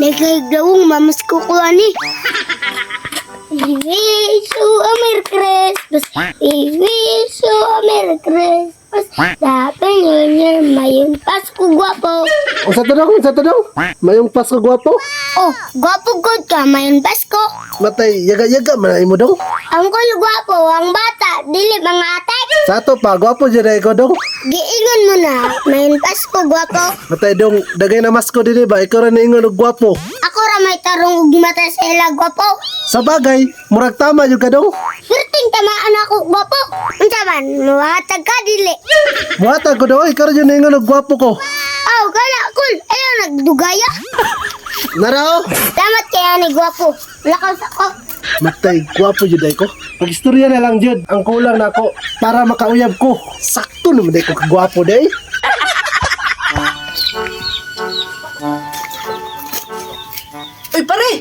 Nagkagawong mamasko ko ani. We wish you a Merry Christmas. We wish you a Merry Christmas. Happy New Year, mayong Pasko gwapo. Unsa to dong? Unsa to dong? Mayong Pasko gwapo? Oh, gwapo good ka, mayong Pasko. Matay, yaga-yaga man ay mo dong. Ang kul gwapo, ang bata, dili mga atek. Sa ato pa, gwapo jud ay ko dong. Giingon mo na, mayong Pasko gwapo. Matay dong, dagay na masko dinhi ba? Ikaw ra niingon og gwapo. Ako ra may tarong ug mata sa ila gwapo. Sa bagay, murag tama jud ka dong. Perting tamaan ako gwapo. Unsa man, muhatag ka dili. Muhatag ko dong, ikaw ra jud niingon og gwapo ko. Aw, kana kul, ayaw nagdugaya. Narao. Damat kaya ni gwapo. Lakaw sa ko. Matay, gwapo jud ay ko. Pag-istorya na lang jud, ang kulang nako para makauyab ko. Sakto naman day ko kagwapo day. Uy, pare!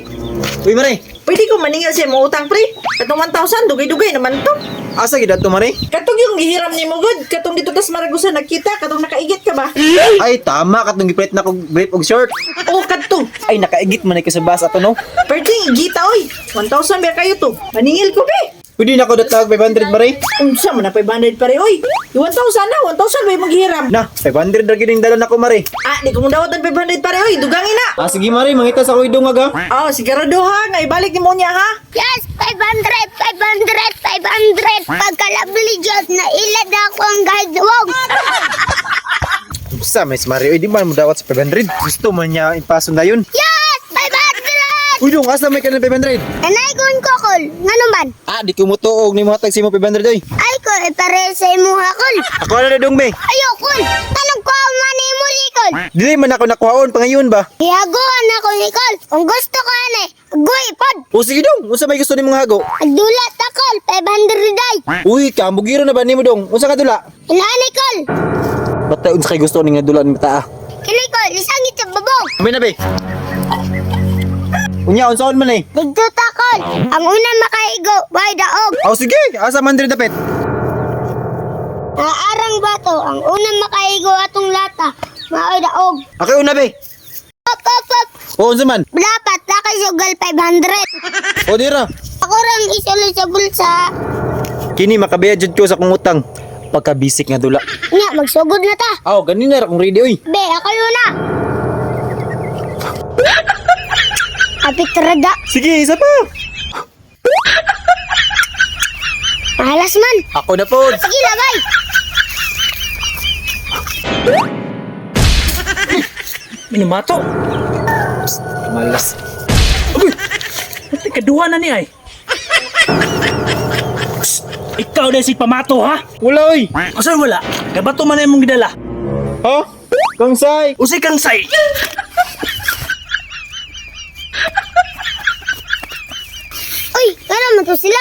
Uy, mare. Pwede ko maningil sa imong utang, pre. Katong 1,000, dugay-dugay naman to. Asa gid ato, mare? Katong yung gihiram ni mo, good. Katong dito tas Maragusan nagkita. Katong nakaigit ka ba? Ay, tama katong gipalit na kog brief og short. Oh, kadto. Ay, nakaigit man ko sa bus ato no. Perting igita, oy. 1,000 ba kayo to? Maningil ko, be. Pwede na ko datag 500, mare. Unsa man na 500 pare, oy. Yung 1,000 na, 1,000 ba yung maghiram? Na, 500 ra gyud ang dala nako, mare. Ah, di ko mo dawatan 500 pare, oy. Dugangin na. Ah, sige, mare, mangita sa akong idungag ha. Oh, sigurado ha, nga ibalik ni mo niya ha. Yes, 500, 500, 500. Pagkalabli Diyos na ilad ako ang gagawang. Sa may mare, oy, di man mo dawat sa 500. Gusto man niya ipason dayon. Yes, 500! Uy, dong, asa may kanang 500? Anay kon kokol, ngano man? Ah, di ko mutuog ni mo hatag sa imo 500 oy. Ay ko, ipare sa imuha kol. Ako na dong, be. Ayo kol, tanong ko ang mani mo likol. Dili man ako nakuhaon pangayon ba? Gihaguan ako nikol. Kung gusto ko ane, agoy pod. O sige dong, unsa may gusto nimong hago? Agdulat akol, 500 day. Uy, kambugiro na ba nimo dong? Unsa ka dula? Inaani kol. Batay unsa kay gusto ning nga dula ni bata ah. Kini kol, isangit sa babong. May na be. Unya unsaon man eh? Dito takol. Ang unang makaigo, way daog. Aw sige, asa man diri dapit? Ang arang bato, ang unang makaigo atong lata, maoy daog. Ako una be. Op, op, op. O unsa man? Dapat nakasugal 500. O dira. Ako rang isuloy sa bulsa. Kini makabayad jud ko sa akong utang. Pagkabisik nga dula. Nga, magsugod na ta. Aw ganina ra kong ready oy. Be, ako yun na. Apit rada. Sige, isa pa. Mahalas man. Ako na pod. Sige, labay. Minumato. Malas. Uy! Pati kaduha na ni ay. Psst! Ikaw na si Pamato ha? Wala oy. Asa wala? Gabato man na imong gidala. Ha? Kangsay. Usay kang say. Uy, ano man to sila?